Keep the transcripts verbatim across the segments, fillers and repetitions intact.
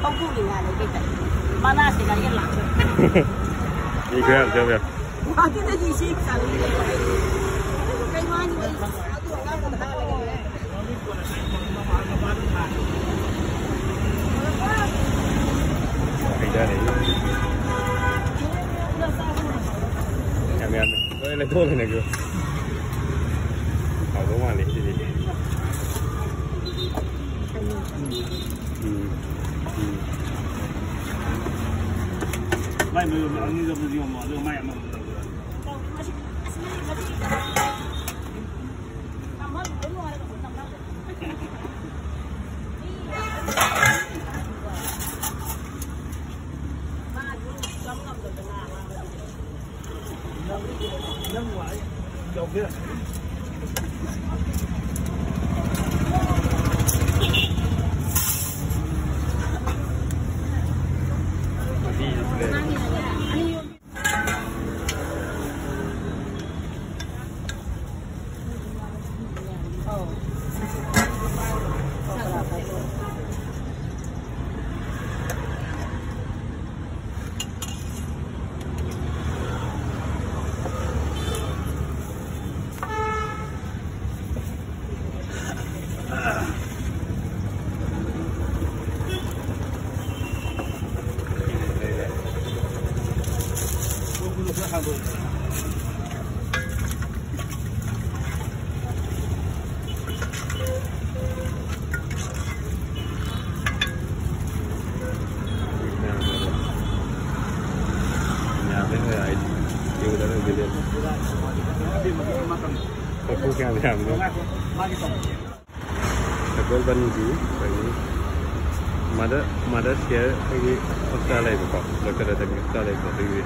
ꯂꯧꯊꯣꯛꯅꯤꯡꯉꯥꯏ ꯂꯩꯇꯦ꯫ ꯃꯅꯥꯁꯦ ꯒꯥꯔꯤꯒ ꯂꯥꯛꯄ꯫ ꯃꯤ ꯈꯔ ꯌꯥꯝ ꯆꯠꯂꯦ꯫ ꯒꯨꯍꯥꯇꯤꯗꯒꯤ ꯏꯆꯦ ꯏꯆꯥ ꯂꯩꯔꯦ꯫ ꯀꯩꯅꯣ ꯍꯥꯏꯁꯤꯕꯣ? ꯑꯗꯨ ꯑꯉꯥꯡꯗꯨꯅ ꯍꯥꯜꯂꯒꯅꯦ꯫ ꯍꯩꯊꯔꯦ꯫ ꯌꯥꯝ ꯌꯥꯝꯃꯦ꯫ ꯂꯣꯏ ꯂꯩꯊꯣꯛꯑ ꯂꯩꯅꯈ꯭ꯔꯣ꯫ ꯍꯥꯎꯗꯧ ꯃꯥꯜꯂꯦ ꯁꯤꯗꯤ꯫ ꯎꯝ꯫ ꯎꯝ꯫ ꯃꯥꯏ ꯃꯌꯨꯝꯗ ꯑꯅꯤꯔꯛ ꯌꯣꯝꯃꯣ, ꯑꯗꯨꯒ ꯃꯥꯏ ꯑꯃꯃꯝ ꯇꯧꯔꯣ꯫ ꯀꯣꯔꯐꯨ ꯀꯌꯥꯝ ꯌꯥꯝꯃꯤꯅꯣ? ꯁꯒꯣꯜꯕꯟꯒꯤ ꯑꯩꯈꯣꯏꯒꯤ ꯃꯗꯔ, ꯃꯗꯔꯁ ꯀꯦꯌꯔ ꯑꯩꯈꯣꯏꯒꯤ ꯍꯣꯁꯄꯤꯇꯥꯜ ꯂꯩꯕꯀꯣ, ꯗꯣꯛꯇꯔ ꯔꯇꯟꯒꯤ ꯍꯣꯁꯄꯤꯇꯥꯜ ꯂꯩꯕꯗꯣ, ꯑꯗꯨꯒꯤ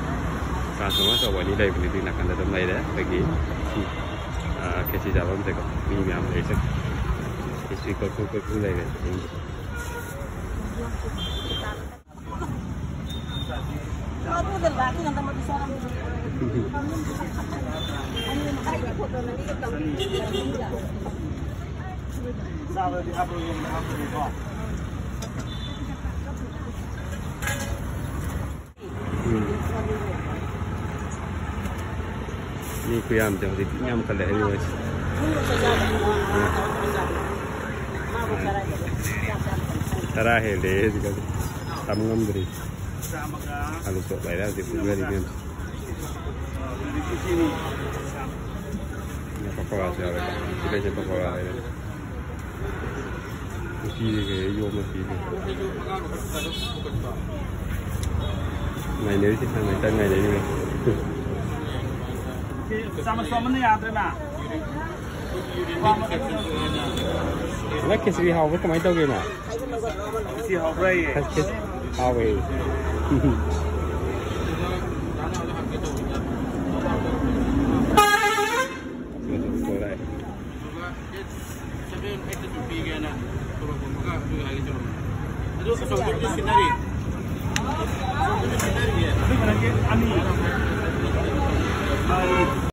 transformer ꯑꯆꯧꯕ ꯑꯅꯤ ꯂꯩꯕꯅꯦ, ꯑꯗꯨꯒꯤ ꯅꯥꯀꯟꯗ ꯑꯗꯨꯝ ꯂꯩꯔꯦ꯫ ꯑꯩꯈꯣꯏꯒꯤ ꯁꯤ, ꯑꯥ, ꯈꯦꯆꯤ ꯆꯥꯐꯝꯁꯦꯀꯣ, ꯃꯤ ꯃꯌꯥꯝ ꯂꯩꯔꯤꯁꯦ꯫ ꯍꯤꯁꯇ꯭ꯔꯤ ꯀꯣꯔꯐꯨ ꯀꯣꯔꯐꯨ ꯂꯩꯔꯦ꯫ ꯆꯥꯕꯗꯤ ꯍꯥꯞꯄ ꯌꯨꯝꯗ ꯍꯥꯞꯄꯅꯤꯀꯣ꯫ ꯃꯤ ꯈꯨꯌꯥꯝꯁꯦ ꯍꯧꯖꯤꯛꯇꯤ ꯌꯥꯝꯈꯠꯂꯦ ꯍꯥꯏꯕ ꯋꯥꯁꯦ꯫ ꯇꯔꯥ ꯍꯦꯜꯂꯦ ꯍꯧꯖꯤꯛꯀꯥꯟ꯫ ꯇꯝ ꯉꯝꯗ꯭ꯔꯤ꯫ ꯑꯂꯨ ꯆꯣꯞ ꯂꯩꯔꯦ ꯍꯧꯖꯤꯛ ꯄꯨꯈ꯭ꯔꯤ ꯃꯌꯥꯝ꯫ ꯄꯀꯣꯔꯥꯁꯨ ꯌꯥꯎꯔꯦ꯫ ꯁꯤ ꯂꯩꯁꯦ ꯄꯀꯣꯔꯥ ꯂꯩꯔꯦ꯫ ꯅꯨꯄꯤꯁꯦ ꯀꯩ ꯌꯣꯝꯃ ꯄꯤꯔꯤ꯫ ꯉꯥꯏꯅꯔꯤꯁꯦ ꯈꯪꯉꯦ, ꯆꯪ ꯉꯥꯏꯅꯔꯤꯅꯦ꯫ ꯆꯥꯃꯁ ꯑꯃꯅ ꯌꯥꯗ꯭ꯔꯦꯅ꯫ ꯍꯟꯗꯛ ꯈꯦꯆ꯭ꯔꯤ ꯍꯥꯎꯕ꯭ꯔꯥ, ꯀꯃꯥꯏꯅ ꯇꯧꯒꯦꯅ? ꯁꯤ ꯍꯥꯎꯕ꯭ꯔꯥ ꯌꯦ? ꯈꯦꯆ꯭ꯔꯤ ꯍꯥꯎꯋꯦ꯫ ꯂꯣꯏꯔꯦ꯫ ꯑꯗꯨꯒ ꯗꯦꯠ ꯁꯚꯦꯟ ꯑꯩꯠꯇꯁꯨ ꯄꯤꯒꯦꯅ ꯊꯣꯛꯂꯛꯄ ꯑꯃꯒ ꯑꯗꯨꯒꯤ ꯍꯥꯏꯒꯦ ꯇꯧꯔꯝꯕꯅꯦ꯫ ꯑꯗꯨ ꯑꯆꯧꯕꯗꯨꯗꯤ ꯁꯤꯟꯅꯔꯤ꯫ ꯑꯆꯧꯕꯗꯨꯗꯤ ꯁꯤꯟꯅꯔꯤꯌꯦ꯫ ꯑꯗꯨ ꯃꯅꯨꯡꯒꯤ ꯑꯅꯤ꯫